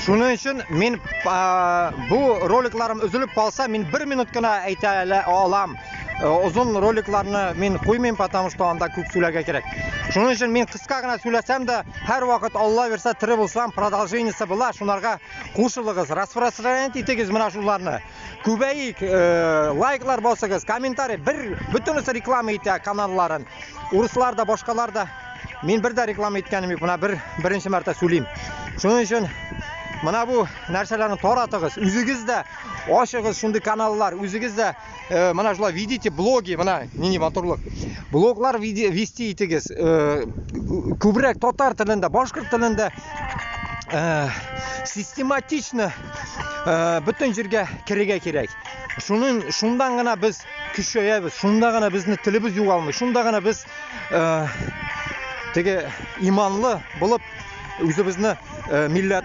Шуның өчен мин бу роликларым өзелеп калса, мин бер минут кына әйтә алам. Озын роликларны мин куймыйм, потому что анда күп сөйләргә кирәк. Шуның өчен мин кыска гына сөйләсәм дә, һәрвакыт Алла бирсә, тере булсам, продолжениесе була. Шунарга кушылыгыз, распространять итегез менә шуларны. Күбәйик, лайклар басыгыз, комментарий, бер бөтенесе реклама итә каналларын. Урыслар да, башкалар да. Мин бер дә реклама иткәнем юк, менә бер беренче мәртә сөйлим. Шуның өчен менә бу нәрсәләрне таратыгыз, үзегез дә ачыгыз шундый каналлар, үзегез дә менә шулай ведите блоги, менә нинди матурлык. Блоглар вести итегез, күбрәк татар телендә, башкорт телендә систематично бөтен җиргә керергә кирәк. Шуның шундан гына без көчәябез, шунда гына безне телебез югалмый, шунда гына без теге иманлы булып үзебезне милләт